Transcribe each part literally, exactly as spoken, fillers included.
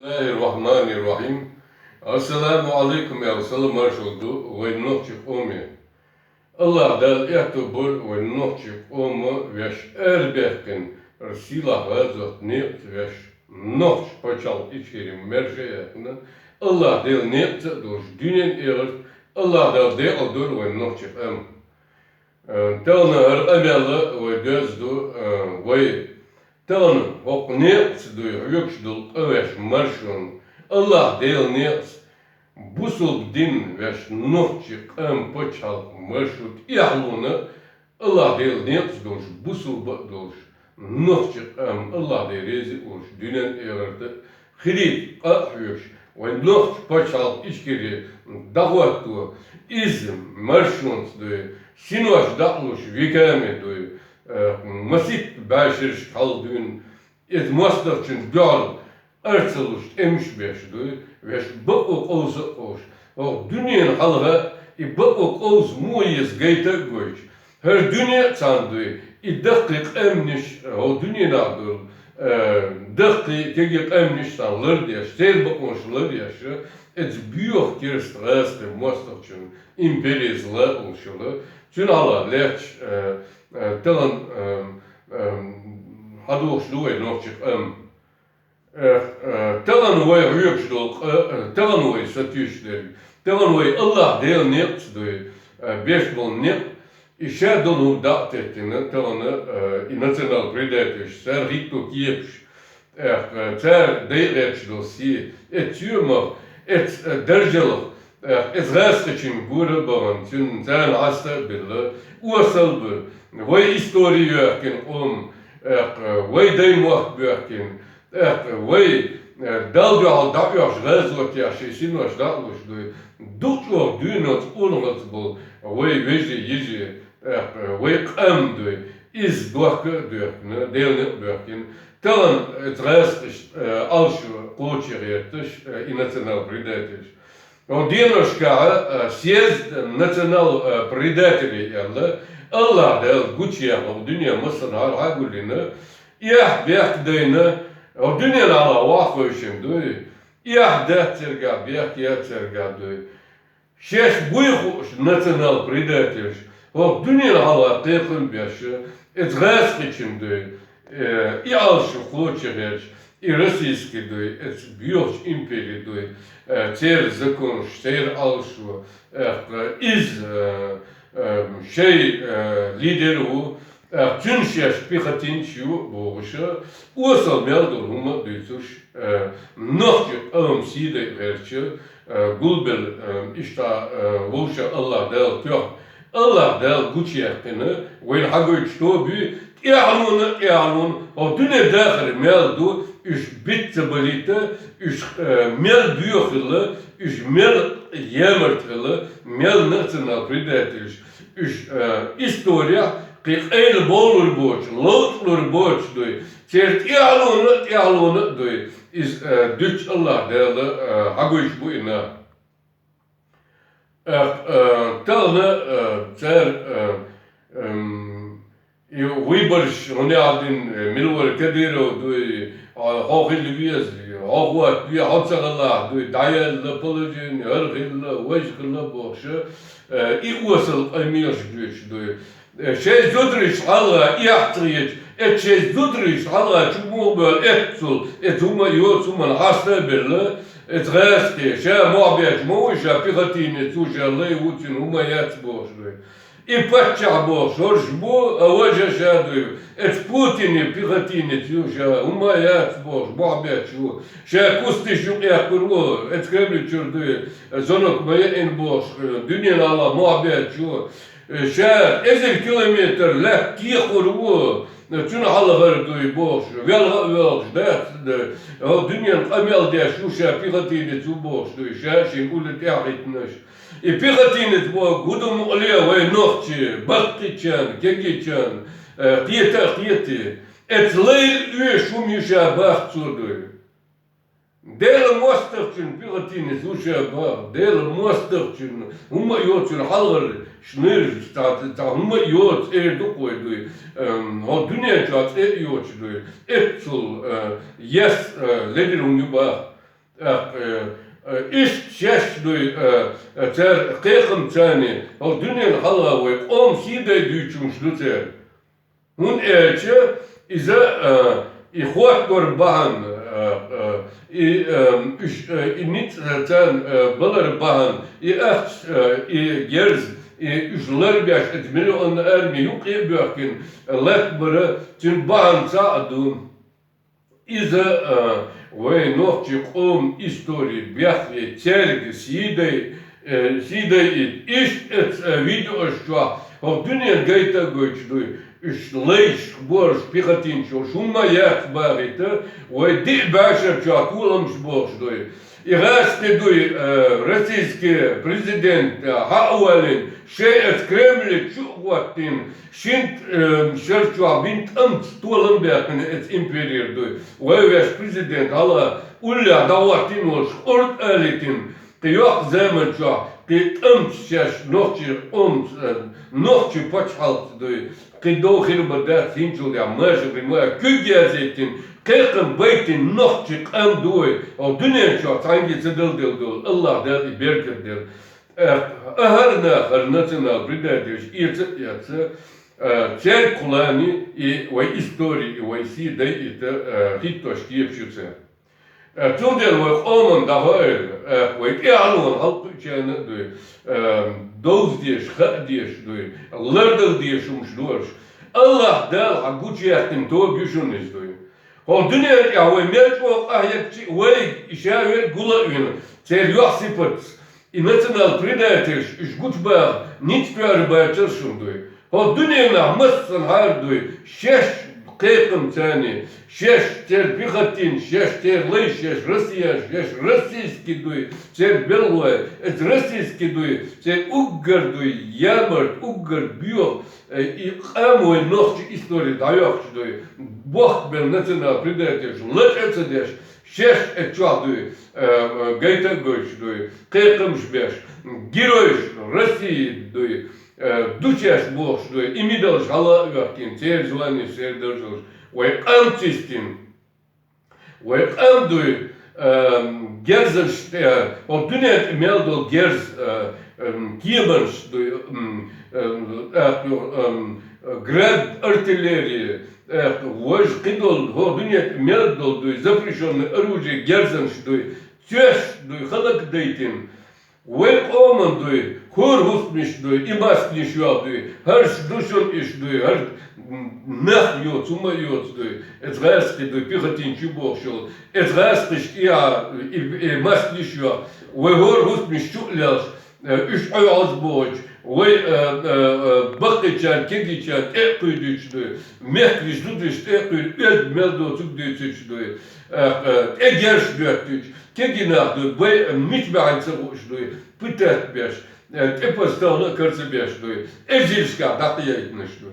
Бисмиллахир-рахманир-рахим. Ассаламу алейкум, я салам маршал ду вай нохчи къоме. Аллах Дала аьттув бойла вай нохчи къома ваьш арабаьккхина, сийлахь гӀазот некъаца ваьш, нохчи пачхьалкх Ичкери маьрша яьккхина. Аллах Дала некъаца а долаш дуьнен, эгӀарт, Аллах Дала декъал дойла вай нохчи къам. Э, тахан хӀара къамаьл вай доьзна ду, э, вай тахан хӀокху некъаца дуй хьоьгуш долу къа ваьш маршонна, Аллах Делан некъаца бусулба дин ваьш нохчи къам пачхьалкх маршо тӀехьалуна, Аллах Делан некъаца долуш бусулба а долуш нохчи къам Аллах Делан реза а волуш дуьнен, эгӀарта хилийта къа а хьоьгуш, вайн нохчи пачхьалкх Ичкери дӀахӀотто, иза маршонца дуй, синош дӀа а луш, веками дуй, э, масийтта бӀешерашка хьалдуьйна, иза мостагӀчун дуьхьал арца луш, тӀемаш беш дуй, ваьш бакъо къовса а къовсуш, хӀокху дуьненан хьалха и бакъо къовса муха еза гайта а гойтуш, хӀара дуьне а царна дуй, и даккхий къаьмнаш, хӀокху дуьненахь долу, э, даккхий кегий къаьмнаш царна лардеш, церан бакъонаш ларъеш, иза боьха керста гӀазкхи мостагӀчун империца лаьа луш йолу. Цуьнан хьалха лаьтташ, э, э, тахан, э, э, хьадогӀуш ду вай нохчи къам. Э, э, тахан вай хьоьгуш долу къа, э, тахан вай сатуьйсуш дерг, тахан вай Аллах Делан некъаца дуй, э, беш болу некъ, и ша долу хӀума дӀа а теттина, тахан, э, и национал-предательш, цара хӀитто кепаш, э, э, цара дайа гӀерташ долу сий, эцу соьмах, эцу, э, даржалах, э, эцу гӀазкхичун гора а бахана, цуьнан царна хьаста а билла, осал бу, вай истори йоьхкина къоман, э, э, вай даймохк боьхкина, тӀаккха вай, э, Далла дуьхьал дӀа а оьхуш, гӀазот еш, шайн синош дӀа а луш дуй, дукха чӀогӀа дуьйна оцу къонахалц болу вай вежарий, йижарий, тӀаккха вай къам дуй, иза дохка а доьхкина, Делан некъ а боьхкина, тахан, э, гӀазкхаш, э, Ӏалашо кхочуш гӀерташ, э, и национал-предательш. Оцу деношкахь, э, съезд национал, э, предателей аьлла, Аллах Дала гучуяхна, хӀокху дуьне массанхьара хьагулйина, эхь бехк дайна, хӀокху дуьненахь ваххойшина дуй, эхь дац цергахь, бехк яц цергахь дуй. Шаьш буй хууш национал-предательш, хӀокху дуьненахь хьалха кхайкхам беш, эцу гӀазкхичун дуй, э, и Ӏалашо кхочуш гӀерташ, и российский дуй, эцу боьхачу импери дуй, э, церан законаш, церан Ӏалашо, э, иза, э, э, шайн, э, лидер ву, э, цуьнан шаьш пехотинцаш ю а бохуш, осал мел долу хӀума а дуьйцуш, э, нохчи къам сий дайа гӀерташ, э, гулбелла, э, иштта, э, вовшах Аллах Дала тоьхна, Аллах Дала гучуяьккхина, вайна хьагойтуш тоба ю, тӀаьхьалонан а, тӀаьхьалонан, хӀокху дуьне дахар мел ду, уьш биц ца балийта, уьш, э, мел боьха хилла, уьш мел ямарта хилла, мел национал-предательш, уьш, э, исторехь кхин къайла бовлур боцуш, ловцӀлур боцуш дуй, церан тӀаьхьалонан а, тӀаьхьалонан а дуй. Иза, э, дуьтуш Аллах Дала, э, хьагуьйш бу и нах. Э, э, талхана, э, цара, э, эм, и выбораш хӀун яхьа дина, э, мила вара Кадыров дуй, а, хьо хила веза, хьо хӀотта ве, хьо ца хилахь дуй, дӀаяьлла положение, хӀара хилла, важа хилла бохуш, э, и осал къамелаш дуьйцуш дуй. Э, шайн зударийша хьалха эхь ца хеташ, эцу шайн зударийша хьалха чу муха боьлла эццул, эцу хӀума а йоцу хӀуманна хьаста а белла, эцу гӀазкхе, ша мохь бетташ ма ву, ша пехотинец ву, ша лай ву, цуьнан хӀума яц бохуш дуй. И паччахь бохуш хӀорш бу, а важа ша дуй, эцу Путине пехотинец ю, ша хӀума яц бохуш, мохь бетташ ву. Ша кусташ юкъ яьккхур ву, эцу Кремль чуьра дуй, зонок ма яийна бохуш, дуьненан хьалха мохь бетташ ву. Ша эзар километр лаьтта кехур ву, цуьнан хьалхара дуй бохуш, велха а воьлхуш дац, хӀо дуьненан къамел деш ву, ша пехотинец ву бохуш дуй, ша шен улле тӀаьхьахӀиттинарш. И пехотинец боху гу ду мукъале вай нохчий, баккхийчарна, кегийчарна, э, кхета а кхетий. Эцу лайла оьшуш хӀума ю ша бах цо дуй. Делан мостагӀчун пехотинец ву ша бах, Делан мостагӀчун, хӀума а йоцу, хьалхара шнуьраш, цхьа, цхьа хӀума а йоцу, эр ду-кх вай дуй, эм, хӀо дуьнен чохь цӀе а йоцуш дуй, эццул, э, ес, э, ледара хӀума ю бах. ТӀаккха, э, э, иштта шаьш дуй, э, э, цар кхайкхам царна, хӀокху дуьненан хьалха вай къоман сий дай дуьйцуш ду церан. ХӀунда аьлча иза, э, и хӀоттор бахьана, э, э, и, э, уьш, э, и ницкъ царна, э, балар бахьана, и ахча, э, и герз, и уьш ларбеш, оцу миллионан арми юккъе а боьхкина, латтабар цуьнан бахьана цхьаъ ду. Иза, а, вайн нохчийн къоман истори бехке, цаьрга сий дай, э, сий дайта. Иштта эцу, э, видеош чохь хӀокху дуьненна гайта а гойтуш дуй, уьш лайш, борш, пехотинцаш, хӀумма яц бахийта, вай диъ бӀешар чохь толамаш бохуш дуй. И гӀаьсти дуй, э, российский президент, э, хьа а валийна, шайн эцу Кремле чу а хӀоттийна, шина, э, шар чохь бина тӀамца толам баьккхина эцу имперера дуй. Вай вешан президент хьала уллехь дӀахӀоттийна волуш, къурд алийтина, кхин йоккха заман чохь, кхин тӀамца шаьш нохчийн къомца, э, нохчийн пачхьалкхца дуй. Кхин дов хир бан дац, хӀинцул дехьа машарийн ма куьг язйийтина, кхайкхам байтина нохчийн къам ду вай. Хьо дуьнен чохь цхьаьнгге ца далделла долу, АллахӀ Дала и беркат делла. Э, а хӀара нах, хӀара национал-предательш эца а эцна, э, цаьрга кхулани и вай истори, и вай сий дайта, э, хӀиттош кепаш ю цара. Э, цундела вай къоман дӀахаийла, э, вай тӀаьхьалонан хьалакхуьучарна а дуй, э, довза дезаш, хаа дезаш дуй, лардала дезаш хӀумаш ду уьш. АллахӀ Дала хьан гучуяьккхина тоба ю шуна иза дуй. ХӀокху дуьнен тӀехь вай мел чӀогӀа къахьегча а, вайга и ша верг гула а вина, церан юьхь-сипатца, и национал-предательш уьш гучубаха ницкъ тоьар бацара шуна дуй. ХӀокху дуьненахь массанхьара дуй, шаьш кхайкхам царна, шаьш церан пехотинцаш, шаьш церан лайш, шаьш россияш, шаьш российский дуй, церан белхалой, эцу российский дуй, церан уггар дуй, ямарта, уггар боьха, э, и къам вайн нохчийн истори дӀайоьхкуш дуй, бохкабелла национал-предательш лачкъа а ца деш, шаьш эцу чохь дуй, э, э, гайта а гойтуш дуй, кхайкхамаш беш, геройш России дуй, э, ду шаьш бохуш дуй, и медалш хьала а оьхкина, церан званеш, церан даржаш, вай къам чистина. Вай къам дуй, эм, герзаш тӀе, хӀокху дуьнен тӀе мел долу герз, э, эм, кеманаш дуй, эм, эм, тӀаккха, эм, град, артиллерия, тӀаккха важа кхидолу, хӀокху дуьнен тӀе мел долу дуй, запрещённое оружие, герзанаш дуй, цоьш дуй, хӀаллакдайтина. Вай къоман дуй, хӀора хӀусамаш дуй, и масканаш йоьлла дуй, хӀорш ду шуна иштта дуй, хӀара, м, нах йоцу, хӀума йоцу дуй, эцу гӀаьскхи дуй, пехотинцаш ю бохуш йолу, эцу гӀаьскхишна тӀехьа и, и масканаш йоьлла, вай хӀора хӀусамаш чу а лелхаш, э, уьш Ӏойоза бохуьйтуш, вай, э, э, э, баккхийчарна, кегийчарна тӀе а кхуьйдуьйтуш дуй, мехкарш, зударш тӀе а кхуьйду, оьзда мел доцург дуьйцуьйтуш дуй, э, э, тӀе герш доьттуьйтуш, кегий нах дуй, бай, мича баьхьна ца хууш дуй, пытать беш, э, тӀе пастовна а карза беш дуй, эзаршкахь дӀакхайкхинарш дуй.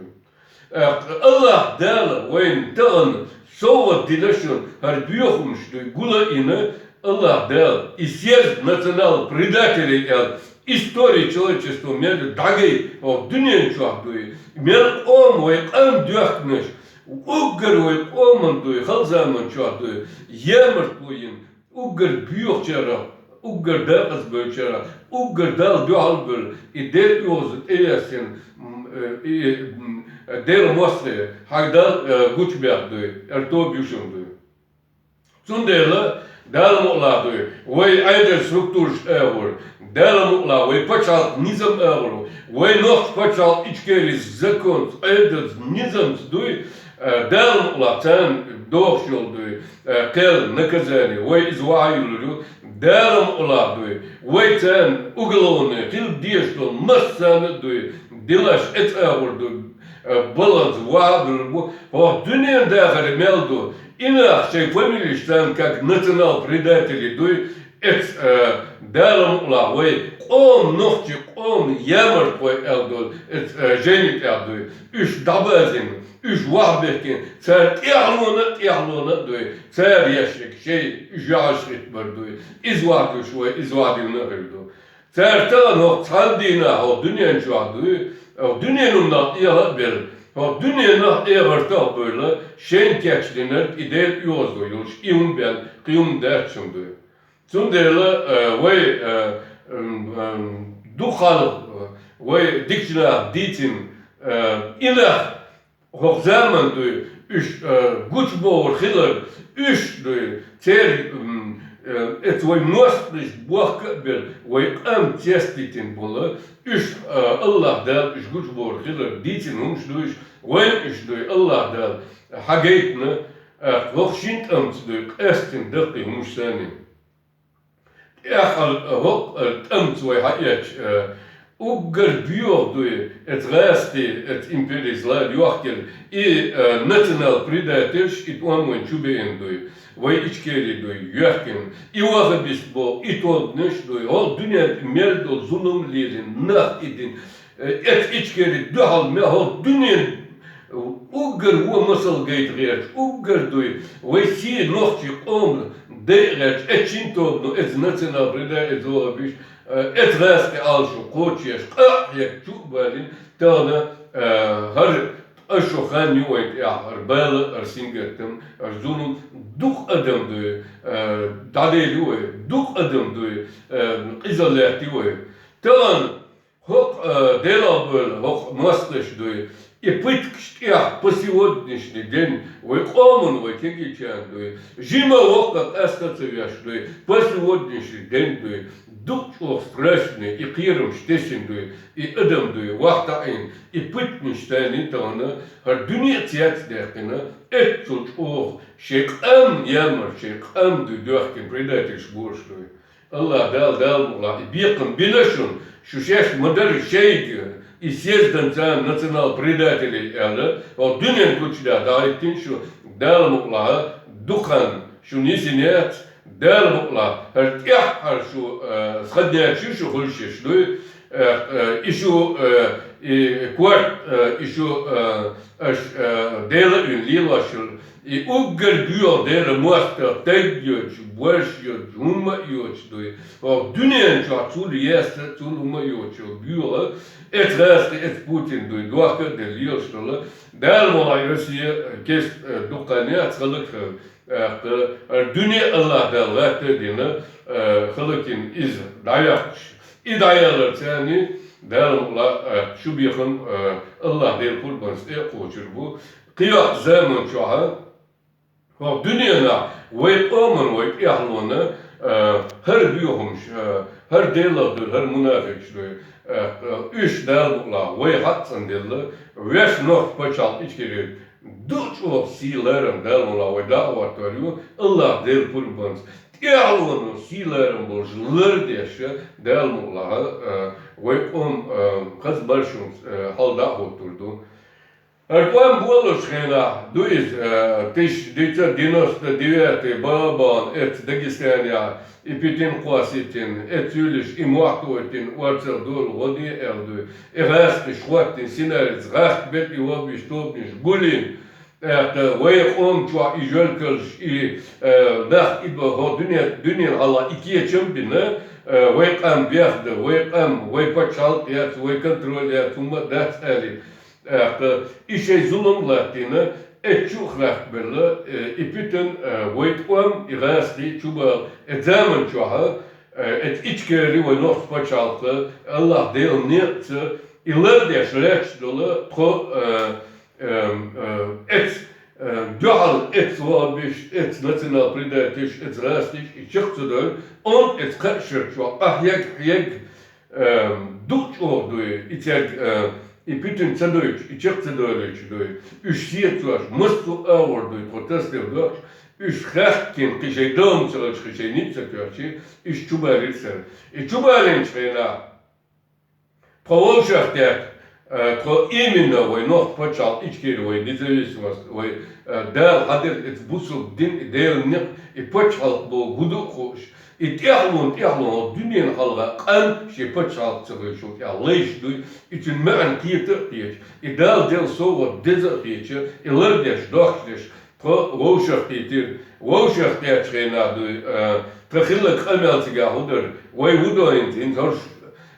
Э, АллахӀ Дала вайна тахана совгӀат дина шуна, хӀара боьха хӀумаш дуй, гула а йина, АллахӀ Дала, и съезд национал-предателей аьлла, история человечества мел дӀагай, хӀокху дуьнен чохь дуй, мел къоман вай къам доьхкинарш, уггар вай къоман дуй, хала заман чохь дуй, ямартло йина, уггар боьхучарах, уггар декъазбевллачарах, уггар Далла дуьхьал а бевлла, и Дела оьгӀазвахана тӀеяьссина, м, э, и, м, Делан мостагӀий, хьан Далла, э, гучубаьхна дуй, хӀара тоба ю шуна дуй. Цундела Дала мукъалахь дуй, вай Ӏедалан структураш агӀор, Дала мукъалахь вай пачхьалкхан низам агӀор, вай нохчийн пачхьалкх Ичкерин законца, Ӏедалца, низамца дуй, э, Дала мукъалахь царна догӀуш йолу дуй, э, кхел, наказание, вай иза вахьа йиллур ю, Дала мукъалахь дуй, вай царна уголовный, хила дезаш долу массарна а дуй, делаш эцу агӀор дуй, э, баланца вахьа а буьллур бу, хӀокху дуьненан дахар мел ду, и нах шайн фамилеш царна как национал-предателей дуй, эцу, э, Дала мукъалахь вай къоман, нохчийн къоман ямартхой аьлла долу, эцу, э, жайни тӀехь дуй, уьш дӀабазийна, уьш вахьа бехкина, цара тӀаьхьалонан а, тӀаьхьалонан а дуй, цара еш ерг шайн уьш яхьаш хӀиттабар дуй. Иза вахьа дуьйш вай, иза вахьа диллина а хир ду. Цара тахана хӀокху цхьана дийнахь хӀокху дуьнен чохь дуй, хӀокху дуьненан нах тӀехьа а белла, хӀокху дуьненан нах эхартахь а бевлла, шайна кечдинарг и Дела оьгӀазвахана йолуш, и хӀума бен, кхин хӀума дац шуна дуй. Цундела, э, вай, э, м, м, дукха хьал, э, вай дикача наха дийцина, э, и нах хӀокху заман дуй, уьш, э, гучубовр хилар, уьш дуй, церан, м, э, эца вай мостагӀаш бохка а бер, вай къам цецдитина болу, уьш, э, АллахӀ Дала уьш гучубовр хилар дийцина хӀумаш дуй уьш, вайна уьш дуй, АллахӀ Дала хьагайтина, э, хӀокху шина тӀамца дуй, къаьстина даккхий хӀумаш санна. ТӀехьа, э, хӀокху, э, тӀамца вай хьаэцча, э, уггар боьха дуй, эца гӀазкхий, эца империца лара йохкар, и, э, национал-предательш, и тӀом вайн чу беана дуй, вай Ичкери дуй, йоьхкина, и ваххабист боху, и тобанаш дуй, хӀокху дуьнен тӀе мел долу зулам лелийна нах и дина, э, эца Ичкери дуьхьал мел хӀокху дуьнен уггар вон масал гайта гӀерташ, уггар дуй, вай сий нохчий къоман дайа гӀерташ, эца шина тобано, эца национал-предатель, эца ваххабист, э, эца гӀазкхий Ӏалашо кхочуш, къа а хьегна, чу а балийна, тахана, э, хӀара ткъа шо хан ю вайн тӀехь, хӀара бала, хӀара сингаттам, хӀара зулам, дукха адам дуй, э, дӀаделла ю вай, дукха адам дуй, э, къизалла лаьтта ю вай. Тахана хӀокху, э, Делахь бевлла хӀокху мостагӀаша дуй, и пыткаш тӀехь по сегодняшний день вай къоман, вай кегийчарна дуй, жима воккха къаста а ца веш дуй, по сегодняшний день дуй, дукха чӀогӀа страшный и кхерамаш тесна дуй, и адам дуй, вахтаӀийна, и пыткаш тайнина тахана, хӀара дуьне а цецдаьккхина, эццул чӀогӀа шайн къам ямар, шайн къам дуй доьхкина предательш бу уьш дуй. АллахӀ Дала, Дала мукъалахь, и бекхам бина шуна, шу шаьш ма-дарра шайга, и съездан царна национал-предателей аьлла, хӀокху дуьненан гучудахь дӀахӀиттина шу, Дала мукъалахь, дукха хан шуна йисина яц, Дала мукъалахь, хӀара тӀаьххьара шу, э, схаднеш ю шу хуьлуш еш дуй, э, э, и шу, э, и корта, э, и шу, э, аша, э, Дела а вина лелош йолу, и уггар боьха Делан мостагӀа, тайпа йоцуш, борш йоцуш, хӀумма а йоцуш дуй. ХӀокху дуьнен чохь цул яста, цул хӀумма а йоцуш йолу боьха, эца гӀазкхи, эца Путин дуй, дохка а делла лелаш долу. Дала мукъалахь, Россия, э, кест, э, дукха хан яц хӀаллакьхилла, э, хӀара дуьне АллахӀ Дала гӀатта а дина, э, хӀаллакйина иза дӀаяккхаш. И дӀаялар царний, Дала мукъалахь, э, шу бекхам, э, АллахӀ Делан къурбанца тӀе а кхочур бу. Кхин йоккхачу заман чохь, хӀокху дуьненахь вай къоман, вай тӀаьхьалонан, э, хӀара боьхамаш, э, хӀара Делах дуй, хӀара мунафикъаш дуй, э, э, уьш Дала мукъалахь, вай хьацӀанделла, вешан нохчийн пачхьалкх Ичкери дукха чӀогӀа сий, ларам Дала мукъалахь вай дӀа а хӀоттор ю, АллахӀ Делан къурбанца. ТӀаьхьалонан сий, ларам болуш лардеш, Дала мукъалахь, э, вай къоман, э, хаза маршонца, э, хьал дӀа а хӀуттур ду. ХӀара къам болуш хенахь ду иза, э, тысяча девятьсот девяносто девятый бала бахана, эца Дагестанехь и Путин кхоссийтина, эца цуьйлаш и мохь тойтина, орцах долу гӀо де аьлла дуй. И гӀазкхаш хӀоттийна, синарица гӀазкхий бетӀий вовбуш тобанаш гулйина. ТӀаккха вай къоман чохь и жоьлкалш, и, э, нах и бан хӀокху дуьне, дуьненан хьалха и кечам а бина, э, вай къам бехда, вай къам, вай пачхьалкх яц, вай контроль яц, хӀумма а дац аьлла. ТӀаккха и шайн зулам латтийна, эццу а гӀеххьабелла, э, и Путин, э, вай къам, и гӀазкхий чубала, э, заман чохь, э, эца Ичкери вай нохчийн пачхьалкх, АллахӀ Делан некъаца, и лардеш лаьтташ долу тхо, э, эм, э, эц, э, дуьхьал эц ваххабисташ, эц национал-предательш, эц гӀазкхиш, и чекх ца дойла, онда эц кхаа шарчохь къахьег, хьег, эм, дукха чӀогӀа дуй, и церг, э, и Путин ца дойтуш, и чекх ца дойлуьйтуш дуй. Уьш сецош, массо а агӀор дуй, тхо тасдевр дохуш, уьш хаьхкина кхин шайн догӀма ца хилча, кхин шайн ницкъ ца коьртачи, уьш чубалийра цара. И чубалийначу хенахь, тхо вовшах тетта, э, тхо именно вай нохчийн пачхьалкх Ичкери, вай независимость, вай, э, Дала хьаделла эца бусулба дин, и Делан некъ, и пачхьалкх боху хӀун ду а хууш, и тӀаьхьалонан, тӀаьхьалонан дуьненан хьалха къам шен пачхьалкх ца хилчул тӀаьхьа лайш дуй, и цуьнан маьӀна кхета а кхеташ, и Дала делла совгӀат деза а хеташ, и лардеш, дохкуш деш, тхо вовшах кхийтира. Вовшах кхеттачу хенахь дуй, э, тхан хилларг къамел цигахь хӀун дара? Вай хӀун до хӀинца? ХӀинца хӀорш,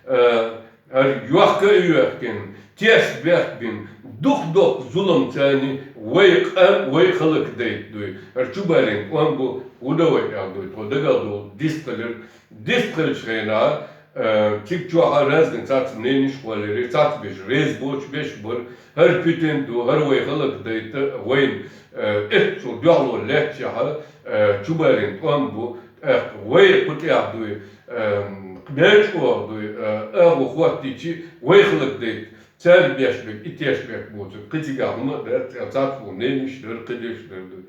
э, хӀара йохка а йоьхкина, теш бехк бина, дукха-дукха зулам царни вай къам, вай хӀалакдайта дуй. ХӀара чубалийна тӀом бу, удавай аьлла дуй. Тхо дагал долу дистхилира, дистхилчу хенахь, э, цига чохь разный цхьацца мнениш кхоллира, цхьацца беш, реза боцуш беш бара. ХӀара Путин ду, хӀара вай хӀалакдайта вайна, э, эццул дуьхьало лаьттачехь, э, чубалийна тӀом бу, тӀаккха вай кху тӀехь дуй, э, мел чӀогӀа дуй, э, агӀо хӀоттийчи, вай хӀалакдайта. Цаьрга беш берг, и теш берг боцург, кхин цигахь хӀума а дац, цхьацца бу мнениш дара, кхидерш дара дуй.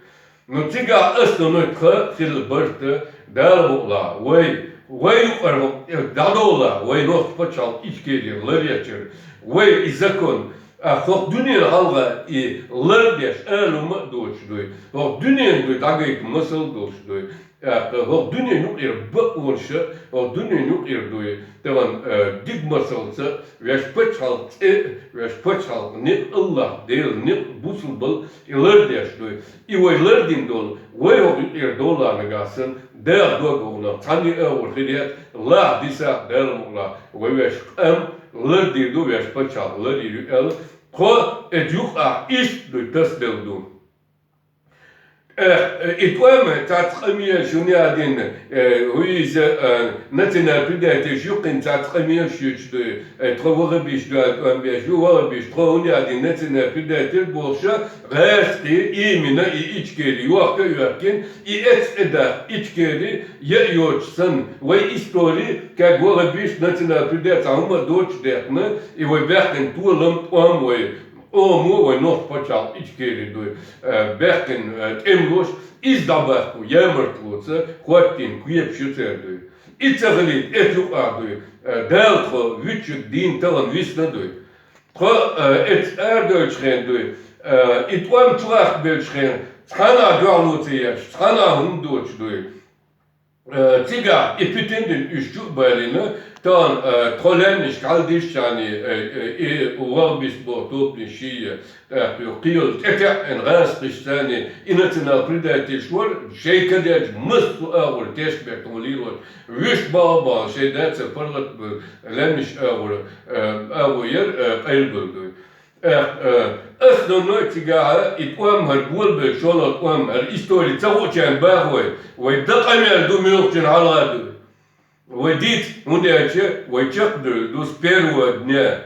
Ну, цигахь ас ду, ну, тхан хилла барт, Дала мукъалахь, вай, вай юкъара хӀума дӀадолалахь, вай нохчийн пачхьалкх Ичкери ларъечара, вай и закон, а, хӀокху дуьненан хьалха и лардеш ала хӀума а доцуш дуй, хӀокху дуьненан дуй дӀагайта масал долуш дуй. ТӀаккха хӀокху дуьненан юкъера бакъонаш, хӀокху дуьненан юкъера дуй, тахана, э, дика масалца, вешан пачхьалкх цӀе, вешан пачхьалкх некъ, АллахӀ Делан некъ, бусулба и лардеш дуй. И вай лардина долу, вай хӀокху юкъера долахь нагахь санна, даха дог вовнах, цхьанне а агӀор хир яц, лахь дисахь, Дала мукъалахь, вай вешан къам лардийр ду, вешан пачхьалкх ларйийр ю аьлла, тхо эца юкъахь иштта дуй тасделла ду. Э, и тӀом цхьацца къамелаш юна яздина, э, хӀу иза, э, национал-предателаш юккъина цхьацца къамелаш юьйцуш дуй, э, тхо ваххабисташ ду аьлла тӀом беш ю, ваххабисташ, тхо хӀунда яздина национал-предатель бохуш, гӀазкхий, именно и Ичкери йохка а йоьхкина, и эцна тӀедахка Ичкери яа йоцуш санна, вай истори, как ваххабисташ, национал-предатель цхьа хӀума а доцуш даьккхина, и вай баьккхина толам, тӀом вай, къомо вай нохчийн пачхьалкх Ичкери дуй, э, баьккхина, э, тӀемалош, иза дӀабаккха, ямартлоца хӀоттийна кепаш ю церан дуй. И ца хилийта эца юкъахь дуй, э, Дала тхо вуьтуш дийна тахана висна дуй. Тхо, э, эца арадевллачу хенахь дуй, э, и тӀом чу гӀахкабеллачу хенахь, цхьанхьа дуьхьало ца еш, цхьанхьа хӀума доцуш дуй. Э, цигахь и Путин дина уьш чу а балийна, тахана, э, тхо лаьмнашка хьаладисча, э, э, и ваххабист боху тоба дина шиъ, э, тӀаккха кхин йолу тӀетаьӀна гӀазкхашца и национал-предательш вара, шайн кадечу массо а агӀор тешнаберг тхуна лелош, вуьш бала а бала, шайн дацара паргӀат а бевлла, лаьмнаш агӀор, э, агӀо яра, э, къайлабевлла дуй. Э, э, основной цигахь и тӀом хӀара болабелла шолгӀа тӀом, хӀара истори ца хуучарна боху вай, вай дан къамел ду муьлххачун хьалха ду. Вай дийца, хӀунда аьлча вай чекхдевлла ду с первого дня.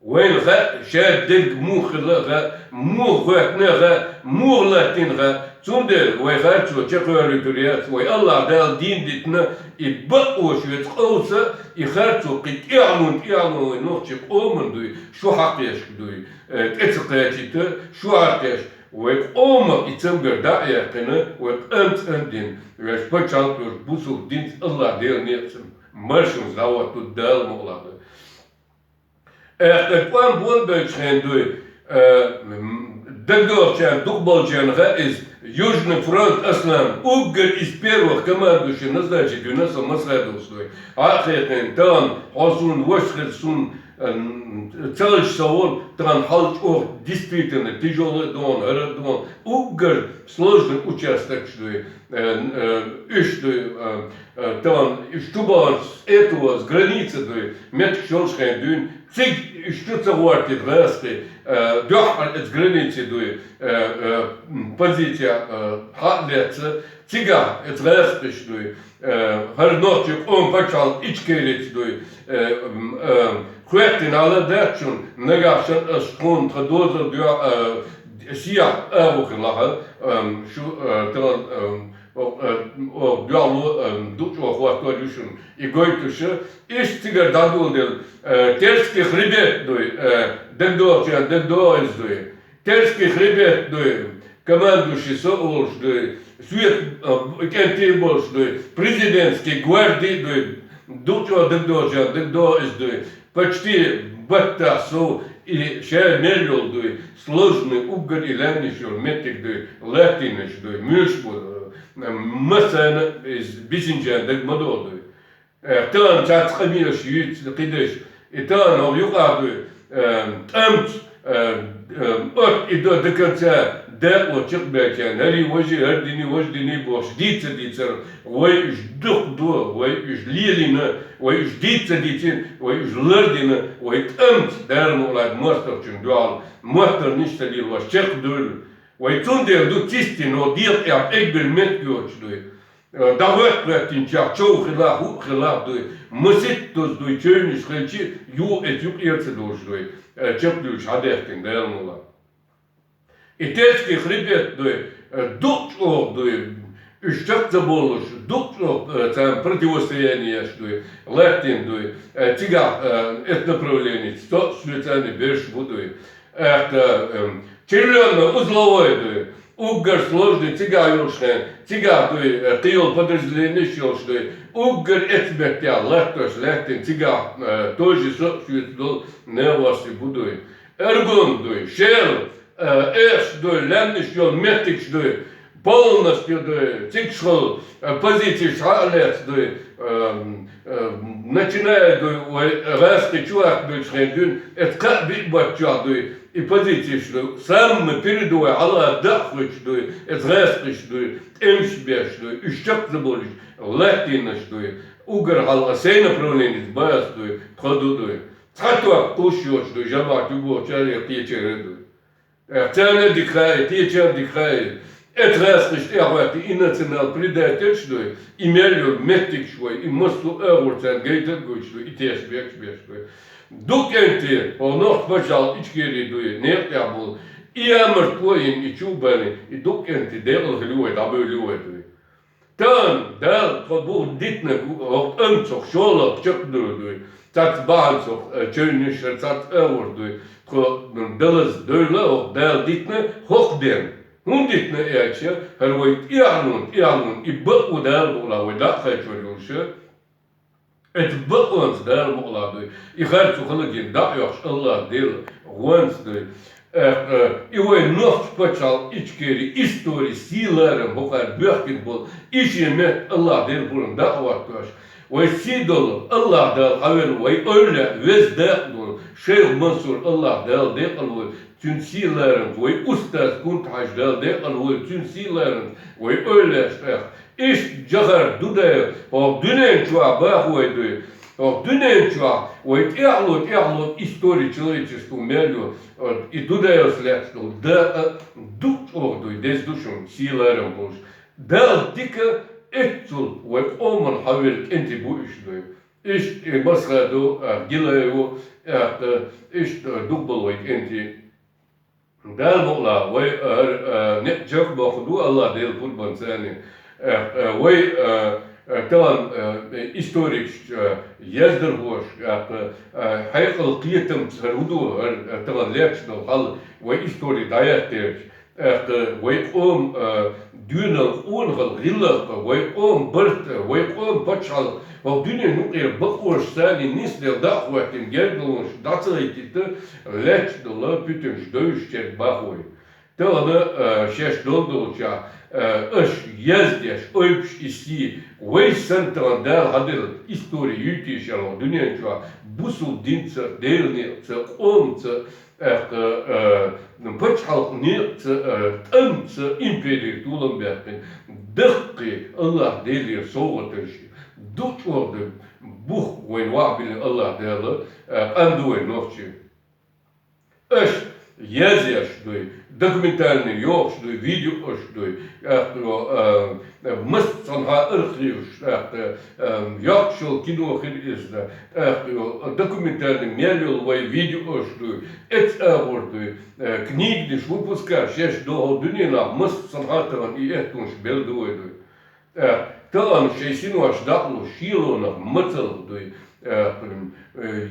Вайна хаьа, шаьш дерг муха хилла а хаьа, муха хӀоьттина а хаьа, муха латтийна а хаьа. Цундела вай харцо чекхвоьллуьйтур яц, вай АллахӀ Дала дийна дитина, и бакъош веза къовса, и харцо кхин тӀаьхьалун, тӀаьхьалун вай нохчийн къоман дуй, шу хьакхешка дуй, э, тӀе ца кхачийта, шу хьакхеш, вай къомах и цамгар дӀа а яьккхина, вай къам цӀандина, вешан пачхьалкх йолуш бусулба динца АллахӀ Дела некъаца маршонца дӀахӀоттур ду Дала мукъалахь. Э, тӀом болабеллачу хенахь дуй, э, м, дагадогӀучарна, дукхахболчарна хаьа иза, Южный фронт, Аслан, уггар из первых командующий назначить вина со Масхадовс дуй. Хьа а хехкина, тахана хьо суна ваша хила, суна, э, м, ца хилча со волу, тахана хьал чӀогӀа действительно тяжёлый а ду хьуна, хӀара а ду хьуна, уггар сложный участокаш дуй, э, э, уьш дуй, э, э, тахана уьш чу бахарш с этого, с границы дуй, меттигаш йолуш хенахь дуьйна, цига уьш чу ца гӀортийта гӀазкхий, э, дуьххьара эца границе дуй, э, э, м, позиция, э, хьа а лаьцна, цигахь эца гӀазкхаша дуй, э, хӀара нохчийн къоман пачхьалкх Ичкерица дуй, э, м, э, хӀоьттина хьал а дац шуна, нагахь санна ас тхуна тхан дозалла дуьхьа, э, сехьа агӀо хилахь, э, м, шу, э, тахана, э, м, О, э, о, дуьхьало, э, дукха чӀогӀа хӀоттор ю шуна и гойтуш. Иштта цигара дӀадоладелла, э, Терский хребет дуй, э, дагадогӀучарна дагадогӀу иза дуй. Терский хребет дуй, командующий со а волуш дуй, свет, э, кӀентий а болуш дуй, президентский гварди дуй, дукха чӀогӀа дагадогӀучарна дагадогӀу иза дуй. Почти баттахь сов и ша мел йолу дуй, сложный уггар и лаьмнаш йолу меттиг дуй, латтийнарш дуй, муьлш бу, э, массарна иза бисинчарна дага ма догӀу дуй. Э, тахана цхьацца къамелаш юьйцу кхидерш, и тахана хӀокху юкъахь дуй, э, тӀамца, Э, э, от и до, до конца декъо чакхбаьчарна, хӀара важа, хӀара дина, важа дина бохуш, дийца дийцар, вай уьш дукха ду, вай уьш лелийна, вай уьш дийца дийцина, вай уьш лардина, вай тӀамца Дала мукъалахь моастагӀчунна дуьхьал, моттаргӀанаш ца лелош чакхдевлла. Вай цундела ду цистина, дегӀа тӀехь пӀелг бина меттиг йоцуш дуй. Э, дӀахӀоьттина хӀоьттинчех чов хилахь, хӀуъа хилахь дуй, маситтаза дуй, чевнаш хилча, юха эца юкъера ца долуш дуй, э, чекхдуьйлуш хьадаьхкина Дала мукъалахь. И тешкий хребет дуй, э, дукха чӀогӀа дуй, уьш чекх ца болуш, дукха чӀогӀа, э, царна противостояние еш дуй, латтийна дуй, э, цигахь, э, эца направлени, со а соьцани берш бу дуй. Аьхка, эм, червлённо-узловой дуй. Уггар сложный цигахь йолуш хен, цигахь дуй, э, кхийолу подразделенеш йолуш дуй. Уггар эцбеттехь латтош лаьттина цигахь, э, тоже со а соьца долу нехвасси бу дуй. Эргун дуй, шел, э, эхаш дуй, лаьмнаш йолу меттигаш дуй. Полностью дуй, цигахь хила, э, позицеш хьа а лаьцна дуй, эм, э, начиная дуй, вай гӀаьскхи чу ваккха дуьйцу хен дуьйна, эца кхаа биъ баттачохь дуй, и позицеш дуй, самый передовой хьала даа а хуьйцуш дуй, эца гӀаьскхиш дуй, тӀемаш беш дуй, уьш чекх ца болуш, латтийнаш дуй, уггар хьалха сайн направленица база дуй, тхо ду дуй. Цхьа топ кхуш йоцуш дуй, жамаӀат ю бохучарий кхечеран дуй. Э, царна дика хаьа, кхечарна дика хаьа. Эца гӀаьскхиш тӀехӀоьттина и национал-предательш дуй, и мел йолу меттигаш вай, и массо а агӀор царна гайта а гойтуш дуй, и теш бекаш беш дуй. Дукха кӀентий, хӀокху Нохчийн пачхьалкх Ичкери дуй, некъа тӀехь болу, и ямартло а йина, и чу а баьлла, и дукха кӀентий декъала хили вай, дӀабевлли вай дуй. Тахана Дала тхо бухахь дитинарг ву, хӀокху тӀамца хӀокху шолгӀа чекхдевр дуй, цхьацца бахьанца хӀокху, э, чевнаш, цхьацца агӀор дуй, тхо, м, далаза девлла хӀокху Дала дитина хӀокху ден. ХӀунда дитина аьлча, хӀара вай тӀехьалун, тӀехьалун, и бакъо Дала букъалахь вай дӀа а кхачор йолуш, эца бакъонца Дала мукъалахь дуй, и харцо хала гина дӀа а оьхуш АллахӀ Дела гӀонца дуй. Э, э, и вай Нохчийн пачхьалкх Ичкери истори сий-ларам бакъонца боьхкина болу и шен метта АллахӀ Дела пурба дӀа а хӀоттош. Вай сий долу АллахӀ Дала хьавелла вай эвлаяъ веза дакъа долу Шайх Мансур АллахӀ Дала декъала войла цуьнан сий-ларамца, вай устаз Кунта-Хьаьжа Дала декъала войла цуьнан сий-ларамца, вай эвлаяаш тӀехь. Иштта Джохар Дудаев хӀокху дуьнен чохь бахой дуй. ХӀокху дуьнен чохь вай тӀехьало, тӀехьало история человечества мел ю, и Дудаевс лаьцна долу дакъа дукха чӀогӀа дуй, деза ду шуна, сий-ларам болуш. Дала дика эццул вай къоман хьавелла кӀентий бу уьш дуй. Иштта и Масхадов, а, Гилаев, а, иштта дукха болу вай кӀентий. Дала мукъалахь, вай, а, а, некъ чекхбоккхур ду АллахӀ Дела пурбанца царна. А, а, вай, а, а, тахана, а, историкаш, а, яздархоша, а, а, хьекъал кхетамца хӀара хӀун ду, хӀара, а, тахана лаьтташ долу хьал, вай истори дӀаяхтарча. ТӀаккха вай къоман, а, доьналла къонахалла гӀиллакх, вай къоман барт, вай къоман пачхьалкх, хӀокху дуьненан юкъера бакъонаш санна нисделла дӀа а хӀоьттина гергарлонаш дӀа ца гайтийта лаьтташ долу пуьтинаш девзачу дерг бахой. Тахана, а, шаьш долу долчохь, а, аша яздеш, ойбуш и сий, вай санна тахана Дала хьаделла истори юьйтийша хӀокху дуьнен чохь бусулба динца, Делан некъаца, къомаца, тӀаккха, а, пачхьалкх некъаца, а, тӀамца империйра толам баьккхина, даккхий АллахӀ Делера совгӀаташ, ду чӀогӀа ду, бух вайна вахьа биллина АллахӀ Дала, а, къан ду вай нохчий. Аша язъеш дуй, документальный йохуш дуй, видеош дуй, тӀаккха, а, массанхьа архиваш, тӀаккха, а, йоккхуш йолу кино хир иза, тӀаккха, а, документальный мел йолу вай видеош дуй, эца агӀор дуй, а, книгнаш выпускать шаьш доху дуьненахь массанхьа тахана и эттунаш белла ду вай дуй. Э, тахана шайн синош дӀа а луш, шелонах мацалла дуй, э, э,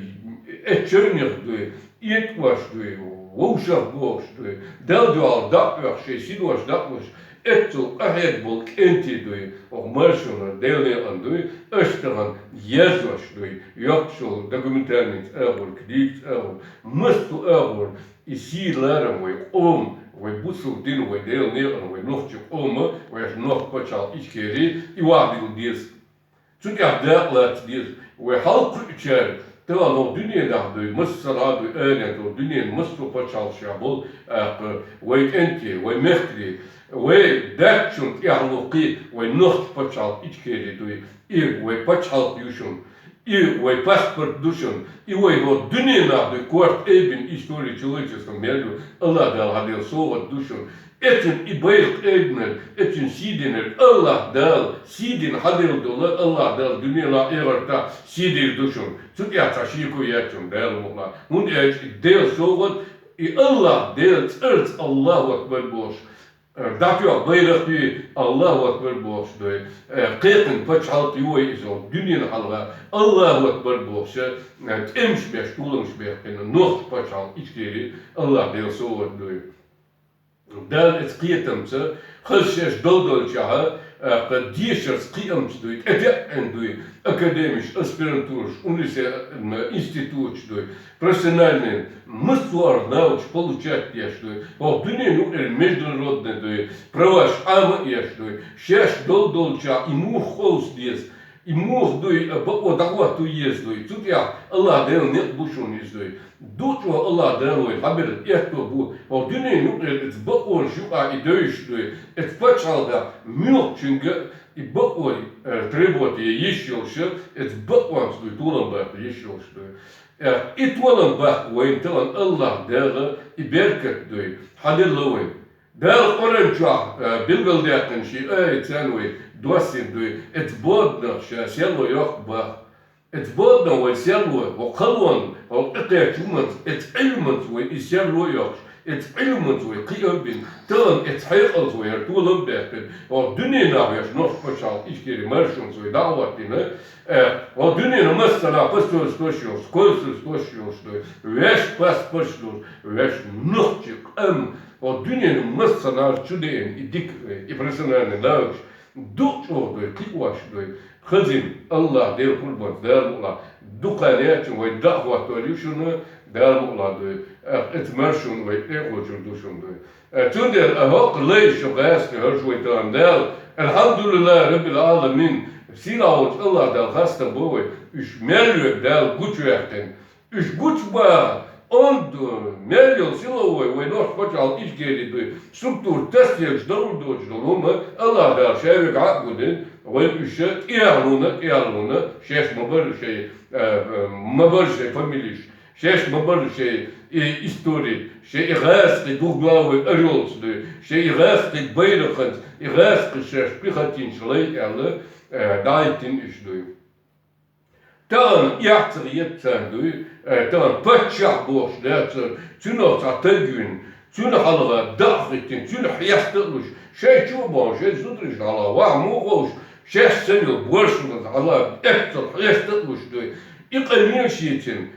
э, чевнех дуй, этӀош дуй, вовшах бохуш дуй, Далла дуьхьал дӀа а оьхуш, шайн синош дӀа а луш, эццул къахьега болу кӀентий дуй, оха маршонан Делан некъан дуй, аша тахана язъеш дуй, йоккхуш йолу документальница агӀор, книгица агӀор, массо а агӀор, и сий-ларам вай къоман, вай бусулба дин, вай Делан некъан, вай нохчийн къоман, вай Нохчийн пачхьалкх Ичкери, и вахьа билла деза. Цу тӀехь дакъа лаца деза. Вай хьалакхуьучара, Тахана хӀокху дуьненахь дуй, массара а дуй, аренца хӀокху дуьненан массо а пачхьалкхашкахь болу, тӀаккха вай кӀентий, вай мехкарий, вай даьччун тӀехь локхий, вай нохчийн пачхьалкх Ичкери дуй, и вай пачхьалкх ю шуна, и вай паспорт ду шуна, и вай хӀокху дуьненахь дуй, корта айбина история человечества мел ю, АллахӀ Дала хьаделла совгӀат ду шуна. Эцна и байракх айбинарг, эцна сий динарг АллахӀ Дала, сий дина хьаделла долу АллахӀ Дала дуьненахь, эхартахь сий дийр ду шуна. Цу тӀехь цхьа шеко яц шуна, Дала мукъ лахь. ХӀунда аьлча и Делан совгӀат, и АллахӀ Делан цӀарца АллахӀу акбар бохуш, э, дӀатоьхна байракх ю, АллахӀу акбар бохуш дуй. Э, кхайкхина пачхьалкх ю вай иза, дуьненан хьалха АллахӀу акбар бохуш, э, тӀемаш беш, толамаш беш кхин нохчийн пачхьалкх Ичкери АллахӀ Делан совгӀат дуй. Дала эцу кхетамца, хаза шаьш долу долчохь, а, кху дешарца кхиамца дуй, тӀетеӀна дуй, академиш, аспирантураш, университет, институташ дуй, профессиональный, массо а наукаш получать деш дуй, хӀокху дуьненан юкъара международный дуй, праваш Ӏама а еш дуй, шаьш долу долчохь и муха къовса деза, и муха дуй, а, бакъо дӀахӀотто еза дуй, цу тӀехь АллахӀ Делан некъ бу шуна иза дуй. Ду чӀогӀа АллахӀ Дала вайна хьабелла аьтто бу, хӀокху дуьненан юкъара эцу бакъонаш юкъахь и девзаш дуй, эцу пачхьалкхехь муьлххачуьнга и бакъо, э, требовать е йиш йолуш, эцу бакъонца дуй, толам баккха йиш йолуш дуй. Э, и толам баккха вайна тахана АллахӀ Дала и беркат дуй, хьаделла вайна. Дала Къуръан чохь, э, билгалдаьккхина шен аятца вай доссийна дуй, эцу боданах ша серло йоккху баккха. Эцу боданах вай серло, хӀокху халонна, хӀокху тӀекхечу хӀуманца, эцу Ӏилманца вай и серло йоккхуш, эцу Ӏилманца вай кхиам бина, тахана эцу хьекъалца вай хӀара толам баьккхина, хӀокху дуьненахь веш нохчийн пачхьалкх Ичкери маршонца вай дӀа а хӀоттийна, э, хӀокху дуьненан массанхьа посольствош йолуш, консульствош йолуш дуй, вешан паспорташ долуш, вешан нохчийн къам, хӀокху дуьненан массанхьа чу деана и дика, и профессиональный навыкаш, ду чӀогӀа дуй, кхиош дуй, хазина, АллахӀ Делан къурбанца, Дала мукъ лахь, дукха яьчун вай дӀа а хӀоттор ю шуна, Дала мукъ лахь дуй, а, эцу маршонна вай тӀекхочур ду шуна дуй. А, цундела, а, хӀокху лайшна гӀазкхи хӀорш вай тахана Дала, Алхьамдулиллахи Раббил Ӏаламин, сийлахь волчу АллахӀ Далла хастам бо вай, уьш мел верг Дала гучуваьккхина, уьш гучубаха, онда мел йолу силовой, вай нохчийн пачхьалкх Ичкери дуй, структура тасаелча далур доцуш долу хӀума АллахӀ Дала ша верг Ӏа а гулдина, вайна уьш тӀехьалуна, тӀехьалуна, шаьш ма-барра шайн, э, э, ма-барра шайн фамилеш, шаьш ма-барра шайн, э, истори, шайн и гӀазкхи двуглавый орёлца дуй, шайн и гӀазкхи байракханца, и гӀазкхи шаьш пехотинцаш лай аьлла, э, дӀахӀиттина уьш дуй. Тахана эхь ца хета царна дуй, э, тахана паччахь бохуш дац царна, цуьнах цхьа таг вина, цуьнан хьалха дӀа а хӀиттина, цуьнан хьеста а луш, шайн чу а бохуш, шайн зударшна хьалха ваха муха ховш, шаьш санна йолу боршалгӀанца хьалха эццал хьеста а луш дуй. И къамел шийцина,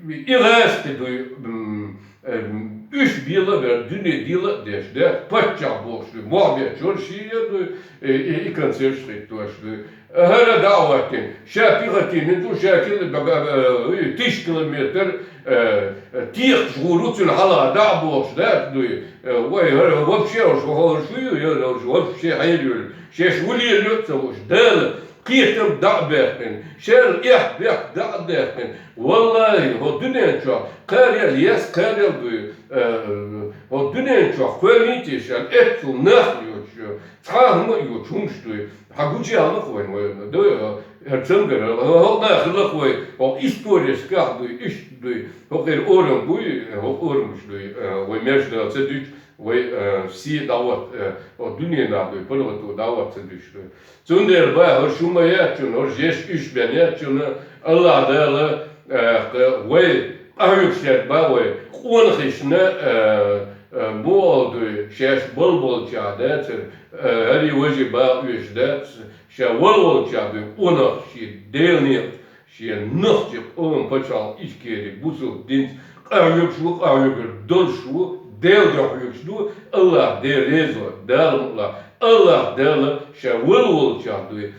и гӀазкхи дуй, м, Эм, уьш бела а вер, дуьне дела а деш, де, паччахь бохуш ду, мохь бечор ший а ду, э, и, и концерташ хӀиттош ду. ХӀара дӀа а хӀоттийна, ша пехотинец ву, ша кил-, б-, б-, б-, э, тысяча километр, э, э, текхаш гӀур ву цуьнан хьалха дӀа а бохуш, да, ду, э, вай, хӀара вообще уж хӀорш ву ю, я уж вообще хьерйолу, шаьш ву лелайо а ца хууш, Дала кхетам дӀа а баьккхина, шаьрал эхь-бехк дӀа а даьккхина. Валлахи, хӀо дуьнен чохь кхарел ес, кхарел дуй, э, хӀо дуьнен чохь кхоьллинчий шаьрал эццул нах а йоцуш, цхьа а хӀума а йоцуш хӀумаш дуй. Хьан гучу яхлах вайн вайна, дуй, э, хӀара цамгар, хӀо, хӀо нах хилах вай, хӀо историяшкахь дуй, иштта дуй, хӀо кхера орам буй, хӀо орамаш дуй, э, вай маьрша Дала ца дуьту, вай, э, сий дӀахӀотта, э, хӀо дуьненахь дуй, паргӀато дӀахӀотта ца дуьтуш дуй. Цундела бан хӀорш хӀума яц шуна, хӀорш еш уьш бен яц шуна, АллахӀ Дала, э, кхы вай къахьоьгуш яц бан вай, къонахашна, э, э, муха дуй, шаьш балболчохь дацара, э, хӀара важа бан оьшуш дац, ша вала волчохь дуй, къонах шен Делан некъа, шен нохчийн къоман пачхьалкх Ичкери бусалба динца къахьоьгуш ву, къахьоьгур долуш ву, Делан дуьхьа хьоьгуш ду, АллахӀ Дела резо, Дала мукъ лахь, АллахӀ Дала ша вала волчохь дуй.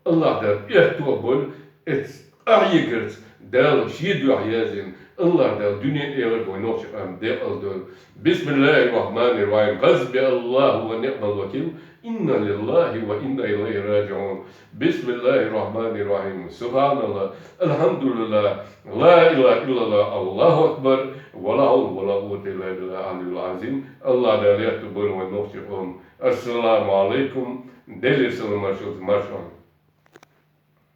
АллахӀ Дала аьтто а бойла, эцу къахьегарца Дала шен дуьхьа яздина, АллахӀ Дала дуьнен, эхартен вай нохчий къам декъал дойла. بسم الله الرحمن الرحيم. حسبي الله ونعم الوكيل. إنا لله وإنا إليه راجعون. بسم الله الرحمن الرحيم. سبحان الله. الحمد لله. لا إله إلا الله. الله أكبر. ولا حول ولا قوة إلا بالله العلي العظيم. АллахӀ Дала лоаттабойла вай нохчий къам. السلام عليكم. Делера салам-маршалла маршо.